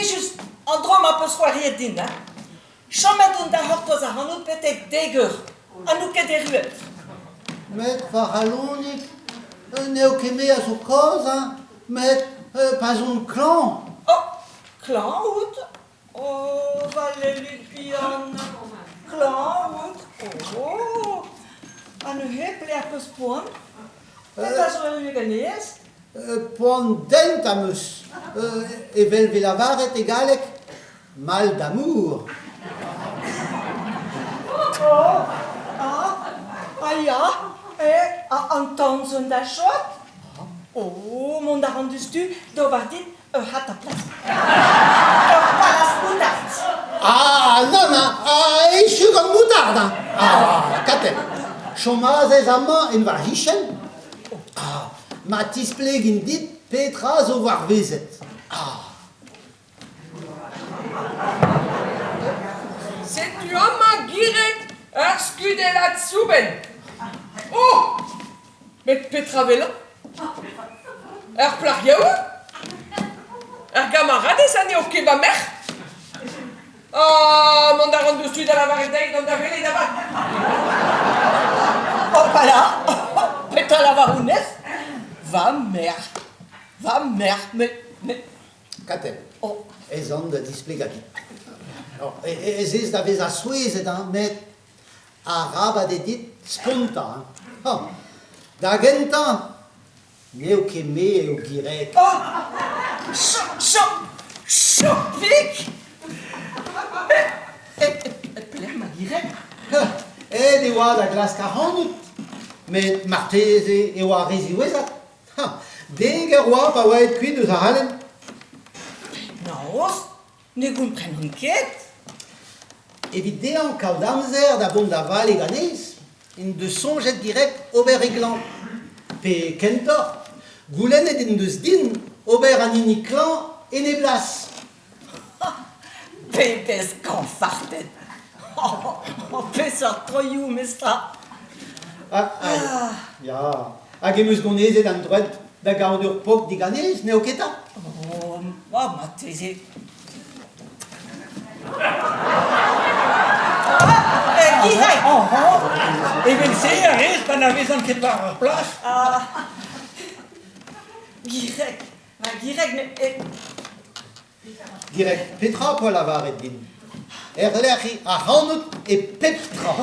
Plijus an dro ma peus c'hoariet din, hein. Chomet on da c'hortoz ac'hanout betek dek eur, ha n'out ket erruet. Met va c'halonig, n'eo ket me a zo kaoz, hein, met pa'z on klañv. Oh, klañv out? Oh, va lellig bihan, klañv out? Oh, ha neuze pelec'h 'peus poan? Petra zo erru ganez? Poan dent am eus, evel 'vez lavaret e galleg, mal d'amour. Oh, ah, ah ya, eh, an tan zo da chod? Oh, mont a ran diouzhtu d'ober dit ur c'hataplas. Ur palas moutard. Ah, nann, ah, echu gant moutard, hein. Ah, Katell, chom azez amañ en va c'hichen. Ah, ma tisplegin dit petra zo warvezet. Ah. Setu amañ Gireg ur skudellad soubenn. Oh! Met petra 'welan? Ur plac'h yaouank? Ur gamaradez ha n'eo ket va merc'h? Ah, mont a ran diouzhtu da lavaret dezhi gant da welet avat. Hopala! Petra lavar honnezh? Va merc'h, va merc'h, met, met Katell, oh. ez an da displegañ dit. Ez ez da vezañ souezhet, hein, met arabat eo dit spontañ. Hein. Da gentañ, n'eo ket me eo Gireg. Oh Chop, chopig Pelec'h emañ Gireg? Aet e oa da glask ac'hanout, met marteze e oa re ziwezhat. Dek eur oa pa oa aet kuit eus ac'halen. Penaos? Ne gomprenan ket. Evit dezhañ kaout amzer da vont da vale ganez, en deus soñjet direct ober e glañv. Pe kentoc'h, goulennet en deus din ober an hini klañv en e blas. Pebezh kañfarted! Peseurt troioù, mestra! Ah, ah, ya, hag em eus gonezet an droed da gaout ur pok diganez, n'eo ket 'ta? Oh, marteze. Gireg! Evel-se a rez pa na vezan ket war ar plas? Ah, Gireg, ma Gireg, met... Gireg, petra 'poa lavaret din? Erlec'hiñ ac'hanout e pep tra.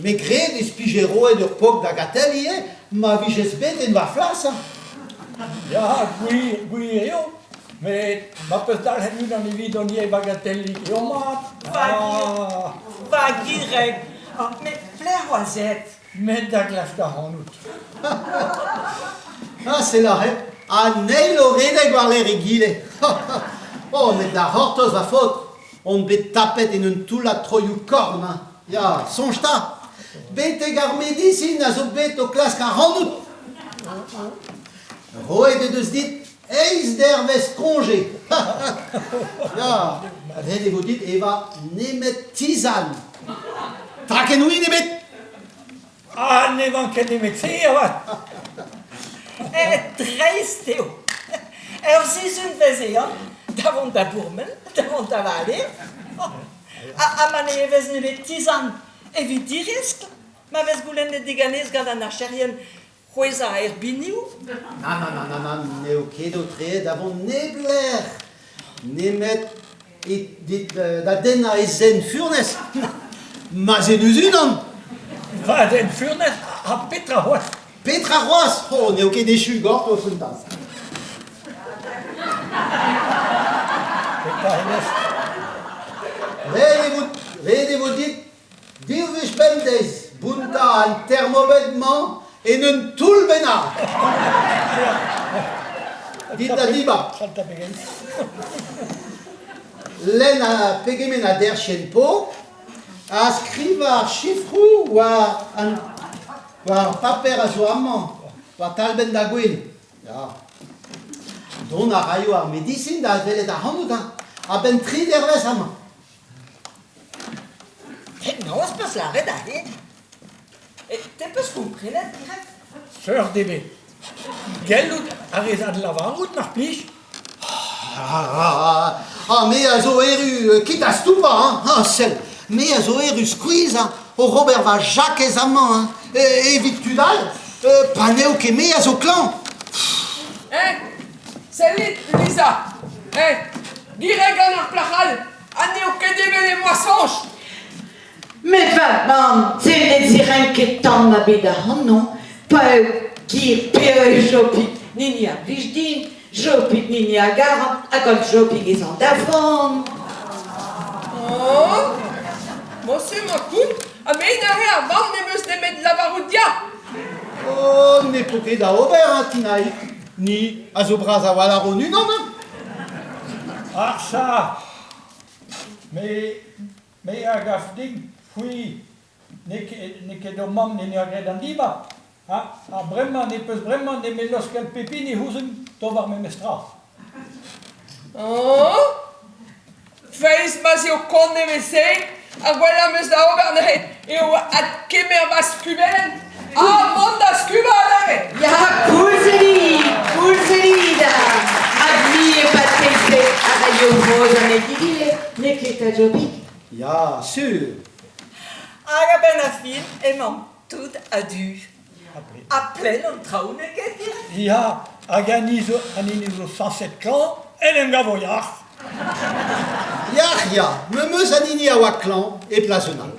Me 'gred ez pije roet ur pok da Gatell ivez ma vijes bet en va flas. Hein. Ya, gwir, gwir eo. Met ma peus dalc'het unan evidon ivez Bagatellig, eo mat. Va, ah. va Gireg, ah, met pelec'h oas aet? Met da glask ac'hanout. Ah, c'est là, hein. An eil o redek war-lerc'h egile. Oh, met da c'hortoz va faotr, on bet tapet en un toullad troioù-korn, hein. Ya, soñj 'ta. Betek ar medisin a zo bet o klask ac'hanout. Roet he deus dit eizh dervezh koñje. Ya, ret e vo dit evañ nemet tizan. Traken win ebet. Ah, ne vank ket nemet se avat. Dreist eo. Ur sizhunvezh eo da vont da bourmen, da vont da vale. Ha ma ne vez nemet tizan evit diriskl, ma vez goulennet diganez gant an archerien c'hwezhañ er binioù. Nann, nann, nann, nann, n'eo ket aotreet da vont neblec'h nemet da dennañ e zen furnez. Ma 'z eus unan. Va zen furnez, ha petra c'hoazh? Petra c'hoazh? Oh, n'eo ket echu gortoz un tamm. Petra hennezh? Ret e vo dit Div wech bemdez bountañ an termometr-mañ en un toull bennak. Dit da dibab. Lenn a pegement a derc'hen po ha skrivañ ar sifroù war an war ar paper a zo amañ, war talbenn da gwin. Ya. Dont a raio ar medisin da welet ac'hanout hein, a-benn tri dervezh amañ. Penaos 'peus lâret aze? Te 'peus komprenet direct? Seurt ebet. Gellout a rez adlavarout mar plij? Ah, me a zo erru, kit da stoupañ, hein, ah, sell, me a zo erru skuizh, hein, oc'h ober va Jakez amañ, hein, evit tud all, pa n'eo ket me a zo klañv. Hein, sellit, Lisa, hein, girek gant ar plac'h all, ha n'eo ket evel em boa soñj. Met va mamm, se ne zirenk ket tamm ebet ac'hanon, pa eo gwir peoc'h Jopig n'hini a blij din, Jopig n'hini a garan, ha gant Jopig ez an da vont. Oh, Moñse emañ koun, ha me neuze ar vamm n'em eus nemet lavarout ya. Oh, n'eo ket da ober, hein, Tinaig. Ni a zo bras a-walc'h hon-unan, hein. Arsa, me Me a gav din, c'hwi, n'eo ket n'eo ket ho mamm n'en doa graet an dibab. Ha, ha bremañ ne peus bremañ nemet laoskel pep hini ouzhin d'ober memes tra. Oh Feiz ma'z eo kont evel-se, ar gwellañ am eus da ober neuze eo adkemer ma skubenn ha mont da skubañ adarre. Ya, koulz eo dit, koulz eo dit, hag me e-pad keit-se a raio roz an egile, n'eo ket 'ta Jobig? Ya, sur. Hag a-benn ar fin emañ tout a-du. Ha plen an traoù n'eo ket gwir? Ya, hag an hini zo sañset klañv en em gavo yac'h. Yac'h, ya, memes an hini a oa klañv e plas un all.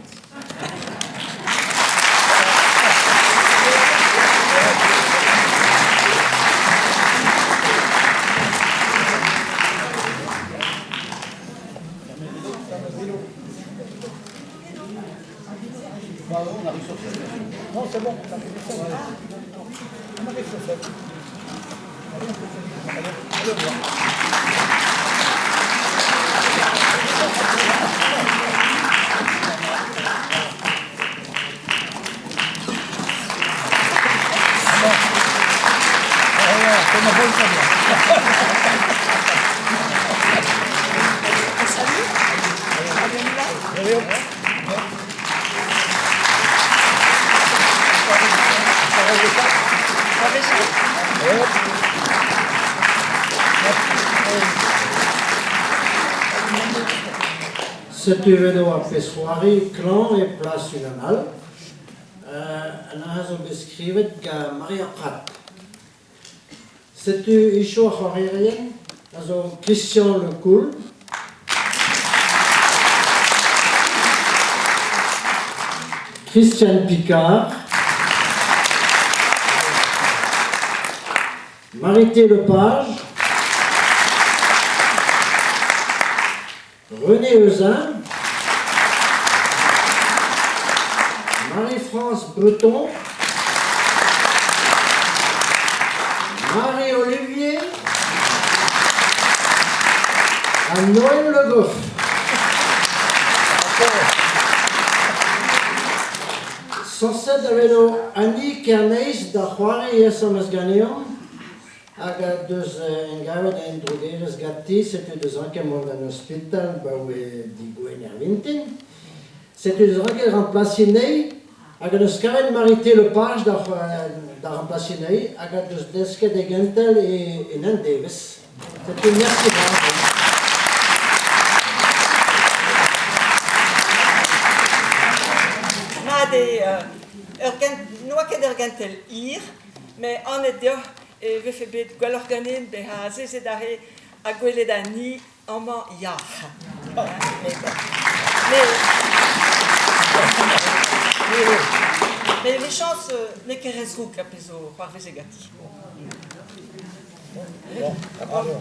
Non, c'est bon, on arrive sur sept. On arrive sur sept. Allez, on peut finir. Allez, allez, au revoir. Setu eno ar pezh-c'hoari klañv e plas unan all. An aze zo bet skrivet gant Maria Prat. Setu echu ar c'hoarierien a zo Christian Le Coul, Christian Picard, Marité Lepage, René Euzin, Marie-France Breton, Marie Olivier ha Noël Le Goff. Sañset a velo Annie Kerneis da c'hoari asambles ganeomp Hag a deus engavet un drogerezh ganti, setu deus ranket mont d'an ospital 'baoe digwener vintin. Setu deus ranket remplasiñ anezhi hag en deus kavet Marité Lepage da da remplasiñ anezhi hag a deus desket e gentel e en un devezh. Setu mersi bras. Mat eo, ur gent n'oa ket ur gentel hir, met anat deoc'h e vefe bet gwelloc'h ganin bezañ azezet aze ha gwelet anezhi amañ yac'h. Mais emichañs n'eo ket re zrouk ar pezh zo c'hoarvezet ganti. Bon, allez.